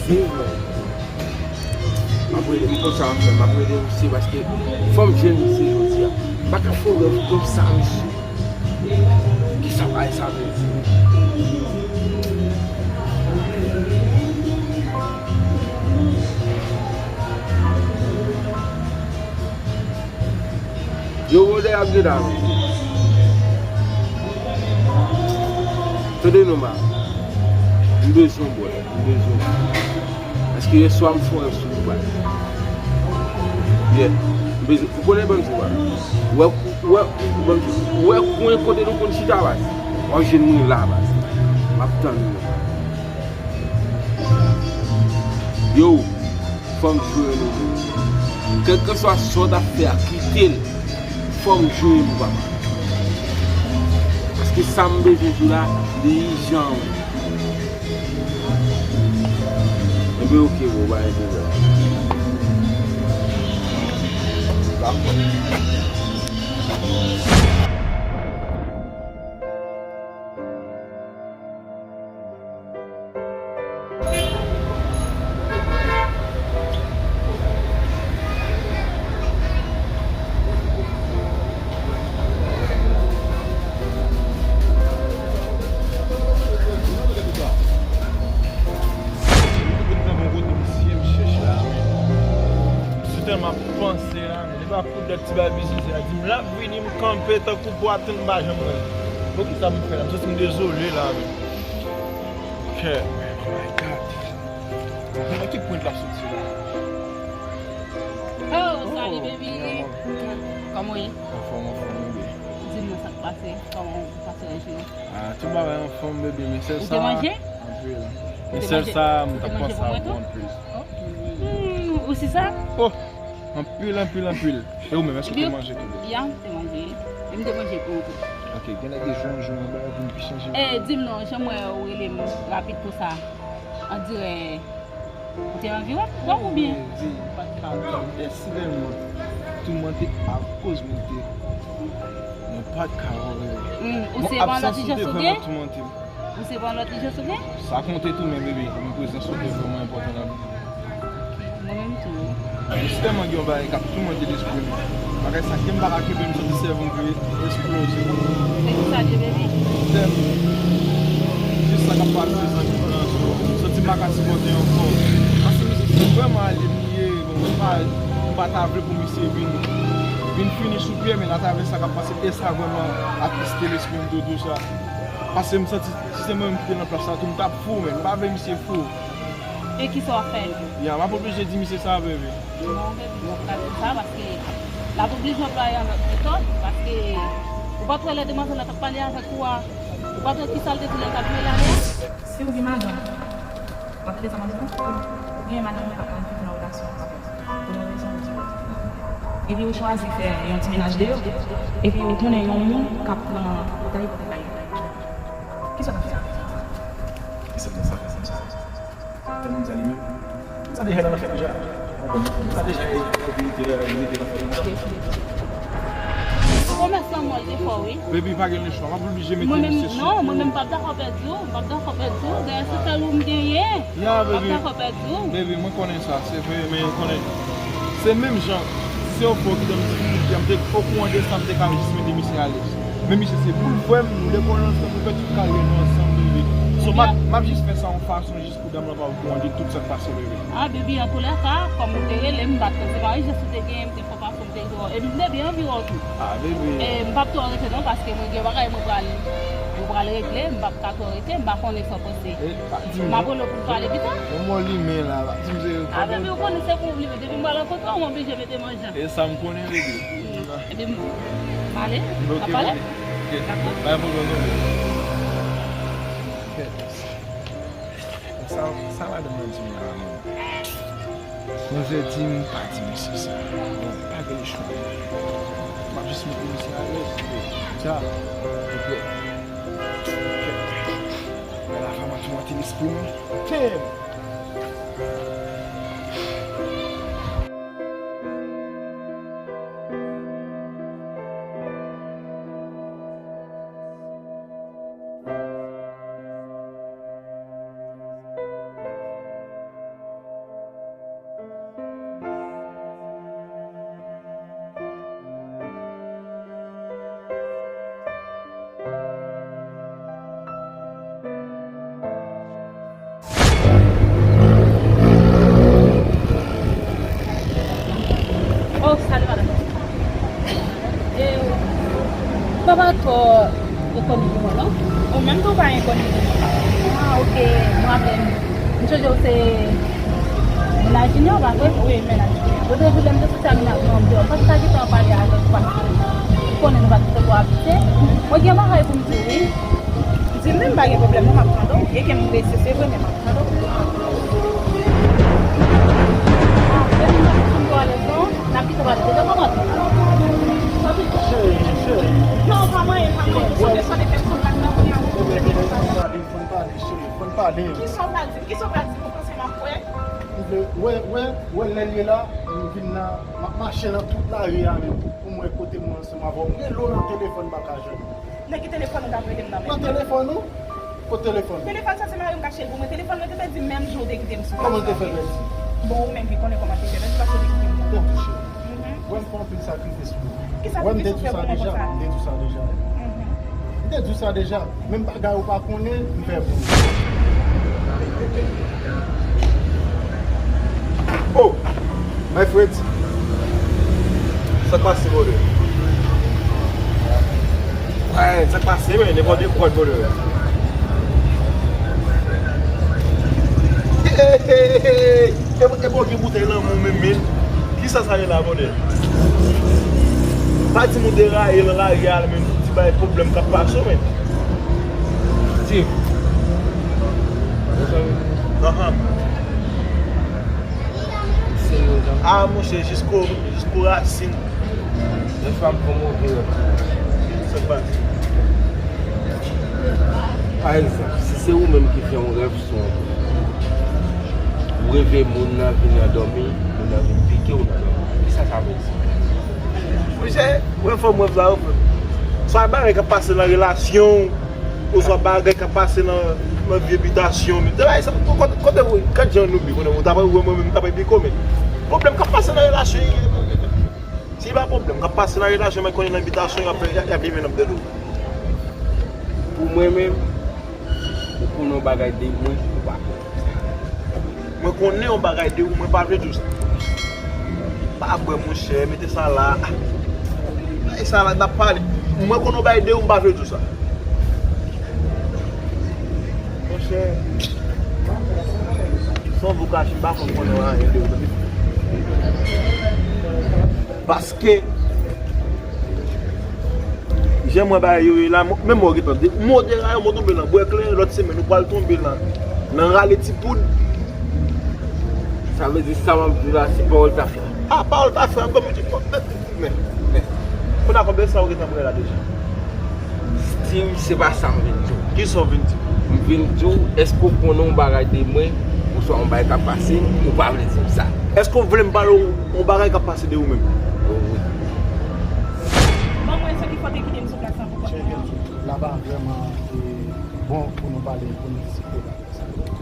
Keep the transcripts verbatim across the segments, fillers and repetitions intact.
M ap rele, m konn sa m ap fè, m ap rele misye paske fò m jwenn misye jodi a. M pa ka fè yon rèv konsa, mesye. Kisa bagay sa vle di? Yo, Rodè ap gen dam. Tande non, ma. M bezwen w, bwè. M bezwen w. Paske yèswa m fè yon rèv sou ou, baz. Yeah. M bezwen, ou konnen, ban m di w, baz. Ou wè, ou wè, ban m di w, ou wè kwen kote nou konn chita, baz. W ap jwenn mwen la, baz. M ap tann ou. Yo, fò m jwenn ou. Kèlkeswa sa w t ap fè a, kite l. Fò m jwenn ou, papa. Paske sa m bezwen di w la, li ijan. Enben, oke, bro, pa gen pwoblèm. Dakò. Se tèlman panse la, men li pa kout dèt ti bay biznis la. Di m l ap vini, m kanpe tankou pwa tann m pa janm wè l. Poukisa m fè la? M santi m dezole la, men. Kè, oh my God. Mwen ki pwent l ap soti la? Oh, salut, baby. Kòman w ye? Anfòm, anfòm, bebe. Di m non sa k pase. Kòman w pase lajounen? Ah, tout bagay anfòm, bebe, men sèl sa. Ou te manje? Anpil. Men sèl sa, m t ap panse a ou anpil. Hmm, ou si sa? Oh, anpil, anpil, anpil. E ou menm, èske ou te manje tou? Ya, m te manje. E m te manje pou ou tou. Ok, gen nèg ki jwenn jwenn anba yo pou m pi chanje. Eh, di m non, jan m wè ou rele m rapid konsa. On dirè ou te anvi wè m, wè m oubyen? Wi, m pa t ka tann. Desidèman, toumante akoz mwen te. Mwen pa t ka wè w. Hmm, ou se yon lòt jan sou gen? Ou se pa yon lòt jan sou gen? Sa konte tou, men bebe, men prezans ou te vrèman enpòtan nan vi m. Mwen menm tou. Jistèman, gen yon bagay k ap toumante lespri m. Bagay sa, ke m pa ka kenbe, m santi sèvo m vle esploze. Se ki sa l ye, baby? Tèm. Jis sa k ap pase, san diferans, m santi m pa ka sipòte ankò. Paske misye se vrèman ale m ye, bon, m pa, m pa ta vle pou misye vin, vin fini sou pye, men atravè sa k ap pase, e sa vrèman atriste lespri m tou, tou sa. Paske m santi, si se mwen menm ki te nan plas sa tou, m t ap fou, men m pa vle misye fou. E kisa w ap fè? Ya, m ap oblije di misye sa, bebe. Non, bebe, w ap ka di sa, paske l ap oblije anplwaye yon lòt metòd, paske ou pa t wè lè demwazèl la t ap pale avèk ou a, ou pa t wè kisa l te di lè l t ap jwe la, non? Si w gen madanm, w ap kite sa madanm nan? Ou gen madanm ou k ap viv nan relasyon avèk ou, pou yon rezon ou di lòt. Epi ou chwazi fè yon ti menaj deyò, epi ou konnen yon moun k ap pran bouda pou te bay. Kisa w ap fè avèk sa? Kisa w ap fè avèk sa? Tèlman m di li menm. Sa deja nan fè deja. Sa deja e, e, e, e, e, nan fè deja. Komès lan mòl te fò, wi. Baby, pa gen lechwa. M ap oblije mete misye sou. Non, mwen menm m p ap dakò pèdi w. M p ap dakò pèdi w. Dayè, se sèl ou m genyen. Ya, baby. M p ap dakò pèdi w. Baby, mwen konnen sa, se vre, men konnen. Se menm jan, si se yon fwa ki te m difikilte, m te okouran de sa, m te ka jis mete misye alèz. Men misye se pou l vwè m, nou lekòl ansanm, nou fè tout karyè nou ansanm, baby. So, m ap, m ap jis fè sa yon fason, jis pou dam lan pa okouran de tout sa k pase, bebe. Ah, baby, antoulèka, kòm ou te rele m, m pa t panse pa yon jès ou te genyen, m te fè w pase, m te di w, epi m te byen anvi wè w tou. Ah, bebe. E m p ap twò rete non, paske mwen gen bagay mwen pral, mwen pral regle, m p ap ka twò rete, m pa konnen sa w panse. E, pa di m non. M ap rele w pou n pale pita. Yon mò limen la, pa di m se. Ah, baby, ou konnen se pou w limen, depi m pral rankontre w, m oblije mete manje. E sa m konnen, bebe. Epi m pale, n ap pale. Ok, ok. Dakò. Pa gen pwoblèm non, bebe. Sa, sa madanm nan di m la, menm. Manzè di m pa di misye sa. Bon, pa gen lechwa. M ap jis mete misye alèz. Sa, ou kwè? Gade la, fanm an toumante lespri mwen. Damn! Chonje w se mennaj Junior, pa vre? Wi, mennaj Junior. Lòt jou lè m te soti ak Junior, m di w, pa t ka gentan pale avèk ou paske ou konnen nou pa t twò abitye. Mwen gen bagay pou m di w, wi. Di m, men m pa gen pwoblèm, non, m ap tande w. E ke m prese, se vre, men m ap tande w. Ah, lè nou nan koutim pou alèz, non, n ap kite w ale deja, kòman? Cheri, cheri. Non, pa manyen, pa manyen. Ou sonje sa de fè m kontak nan kounye a. Fòn pale, cheri, fòn pale. Kisa w pral di m? Kisa w pral di m? Ou panse m ap kwè? M vle, wè, wè, wè, lè l ye la, m vin la, m ap mache nan tout lari a menm pou m wè kote m ansanm avè w. M rele w nan telefòn, m pa ka jwenn ou. Nan ki telefòn ou t ap rele m nan menm? Nan telefòn ou? Kot telefòn ou? Telefòn sa se mari m k achte l pou mwen. Telefòn mwen te pèdi menm jou ou te kite m sou plas la. Kòman l te fè pèdi? Bon, ou menm ki konnen kòman l te fè pèdi paske ou te kite m nan. Tèt ou cheri. Mhm. Wè m fè anpil sakrifis pou ou. Ki sakrifis ou fè pou mwen konsa? Wè m te di w sa deja, m te di w sa deja. Mhm. M te di w sa deja. Menm bagay ou pa konnen, m fè pou ou. Oh! My friend. Sa k pase, brother? Ay, sa k pase, men? Nenpòt de kòd, brother. Hey, hey, hey, hey. E, e bon, gen boutèy nan men w menm, men. Kisa sa ye la, brother? Pa di m ou deraye nan lari a, men ti bay pwoblèm k ap pase w, men. Steve. Ahan. Serye, Jean. Ah, monchè, jisko, jisko rasin. Lè fwa m pran move rèv. Sa k pase? Pa egzanp, si se ou menm ki fè yon rèv sou yon moun, ou reve moun nan vin nan dòmi, moun nan vin pike w nan dòmi. Kisa sa vle di? Monchè, ou fè m rèv la, ou fè m. Swa bagay k ap pase nan relasyon w, oswa bagay k ap pase nan, nan vi bitasyon w. Men, bagay sa, kote, kote, kote jan nou bi, kote ou ta pral wè mwen menm, ta pral pike w, men pwoblèm k ap pase nan relasyon, si pa pwoblèm k ap pase nan relasyon, men konnen nan bitasyon, y ap fè, y ap, y ap limen nan dèdou. Pou mwen menm, ou konnen yon bagay de mwen, ou pa konnen sa. Mwen konnen yon bagay de ou, mwen pa vle di w sa. Pa bwè, monchè, mete sa la. Bay sa la, n ap pale. Mwen konnen yon bagay de ou, m pa vle di w sa. Monchè. San vou kache, m pa konn konnen anyen de ou. Paske, jan m wè bagay yo ye la, mo-, menm mwen gentan de-, mo deraye, mwen tonbe nan bwè kleren, lòt semèn, ou pral tonbe nan, nan rale ti poud. Sa vle di sa m ap di la, se pawòl tafya. Ah, pawòl tafya, bon, men, men, men. Kounye a, konbyen sa ou gentan pran la deja? Steve, se pa sa m vin di w. Kisa w vin di m? M vin di w, èske w konnen yon bagay de mwen, oswa yon bagay k ap pase m, ou pa vle di m sa? Èske w vle m pale w yon bagay k ap pase de ou menm? Wi. Ban mwen sa ki fè w te kite m sou plas lan pou kont mwen an. La pa vrèman, e, bon pou nou pale, pou nou diskite bagay sa yo. Pou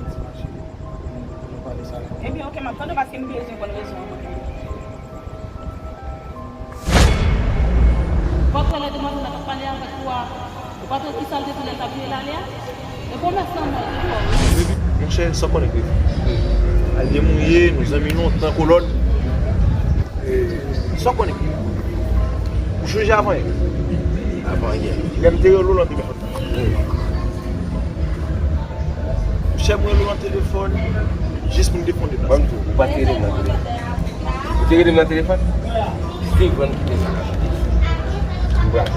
nou mache, pou nou, pou nou pale sa yo. Ebyen, oke, m ap tande w paske m bezwen konn rezon an mwen menm. Fòk wè lè demwazèl la t ap pale avèk ou a, ou pa t wè kisa l te di lè l t ap vire l ale a? E konbyen san mwen te fè w? Baby, monchè, sa w konnen k rive. Al demouye, nou zanmi lontan, kolòn. E, sa w konnen k rive. Ou chonje avanyè? Avanyè. Lè m te rele w lan telefòn. Monchè, mwen rele w nan telefòn, jis pou n te fè yon deplasman. Ban m di w, ou pa t rele m nan telefòn. Ou te rele m nan telefòn? Steve, ban m kite sa. M pral.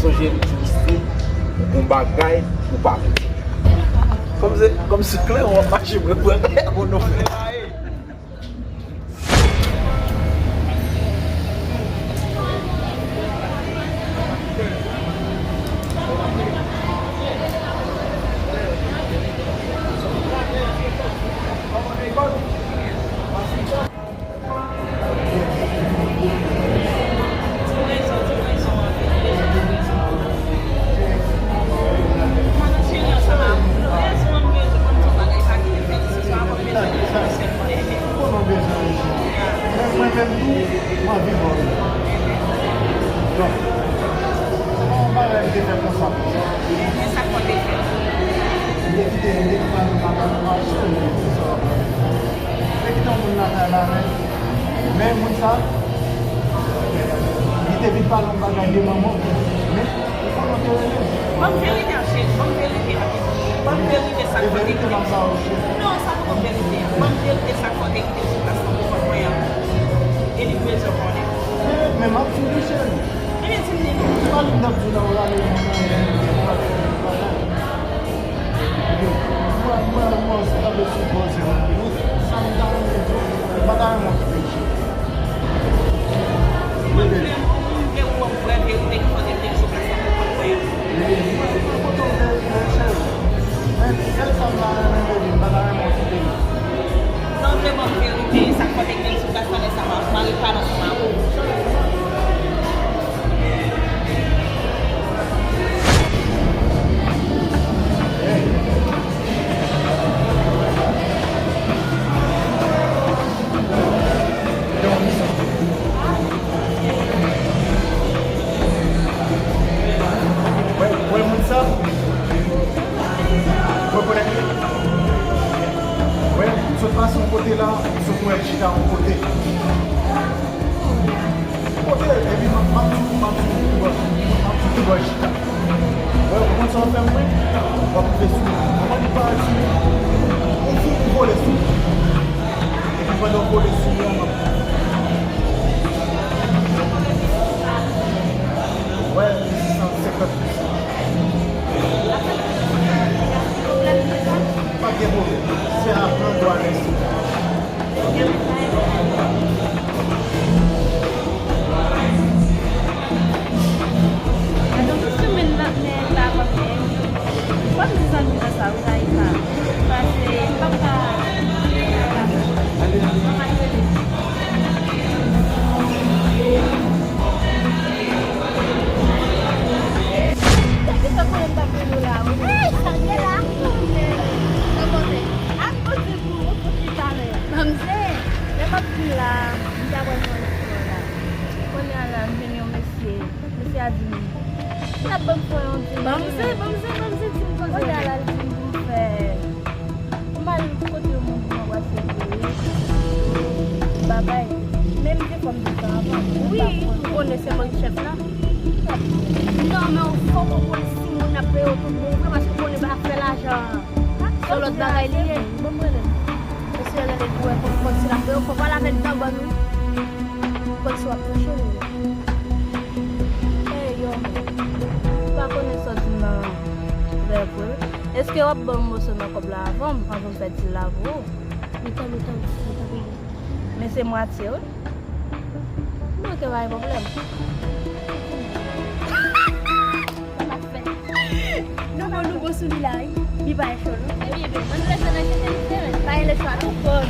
Sonje m di w se yon bagay ou pa vle. Kòmsi, kòmsi klewon ap mache mwen pran kè moun nou fè. Non. Se pa yon bagay m te fè konsa, konsa. Men sa k fè w te fè l? M te kite, m te kite yon moun nan mache, m te kite yon moun nan mache, m te kite yon moun nan mache, m te kite yon moun nan kay la, men, men moun sa, li te vin pale yon bagay de manman w, men ou konnen w te rele m. Ban m verite a, cheri, ban m verite a. Ban m verite sa k fè w te kite m. Non, sa poko verite a. Ban m verite sa k fè w te kite m sou plas lan pou w konn mwen an. E li bezwen konnen. Men, men m ap di w wi, cheri. Ebyen, di m li non. Se pa li m t ap di w nan rale mwen nan men, m ap fè yon bagay. Mwen, mwen, mwen, se tankou sou poze w. Sa m ta renmen di w, m pa ta renmen w kite l, cheri. Mwen vle, mwen vle wè vrè verite ki fè w te kite l sou plas la pou w konn mwen an. Wi, mwen, mwen kontan w verite, cheri. Men, sèl sa m ta renmen, baby, m pa ta renmen w kite l. Non, vle ban m verite, sa k fè w te kite l sou plas la, lè sa m ap mare pa nan sou mari w. Wè, wè moun sa? Wè, konnen? Wè, m sot pase yon kote la, m sot wè l chita yon kote. Kote, epi m ap, m ap di w, m ap di w ki bò, m ap di w ki bò l chita. Wè, ou konn sa w fè m, wi? W ap rive sou mwen. Ou konn li parèt sou mwen. Ou fou, ou vole sou mwen. Epi pandan w vole sou mwen, m ap wè, san senkant pou san. Pa gen pwoblèm. Se a gran dwa lèse. Gade yon ti semèn la, men la pa fè. Fò m di zanmi nan sa, wi, la, e pa. Pase, m p ap ka. Sa ki fè konnen m t ap rele w la, wi. Ay, sa gen la. Sa konnen. Ak kote pou ou, pou ki talè. Manmzè, lè m ap di la, m ta pral nan espò la. Kounye a la, m jwenn yon mesye. Mesye a di m, l ap ban m fè yon ti. Manmzè, manmzè, manmzè, di m koze. Kounye a la, l di m pou m fè. M al kote yon moun pou mwen pase pou li. Bagay. Men m te fè m di sa avan. Wi, ou konnen se mwen ki chèf la. Non, men ou fò konprann si moun ap peye w tout bon vre, paske ou konnen afè lajan an se lòt bagay li ye. Bon, mwen rele. Mesye rele pou wè kòb si l ap peye w, fò w pale avè l dabò, wi. Kòb si w ap touche l. Ey, yo, men. M pa konnen sa w di m nan vrè vre. Èske w ap ban m moso nan kòb la avan m, avan m fè dil la pou ou? Metan, metan, metan, metan. Men se mwatye, wi. Bon, ok, pa gen pwoblèm. Sa pa fè. Nou bon, nou bon sou li la, wi. Li pa cho, non? Ebyen, ebyen, ann lèse nan chèche li, se vre. Pa gen lechwa, non? Bon.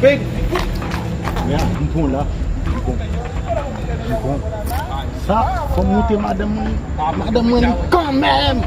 Big. Ya, m pran la. M pran. M pran. Sa, fò m moute madanm mwen. Madanm mwen li kanmenm.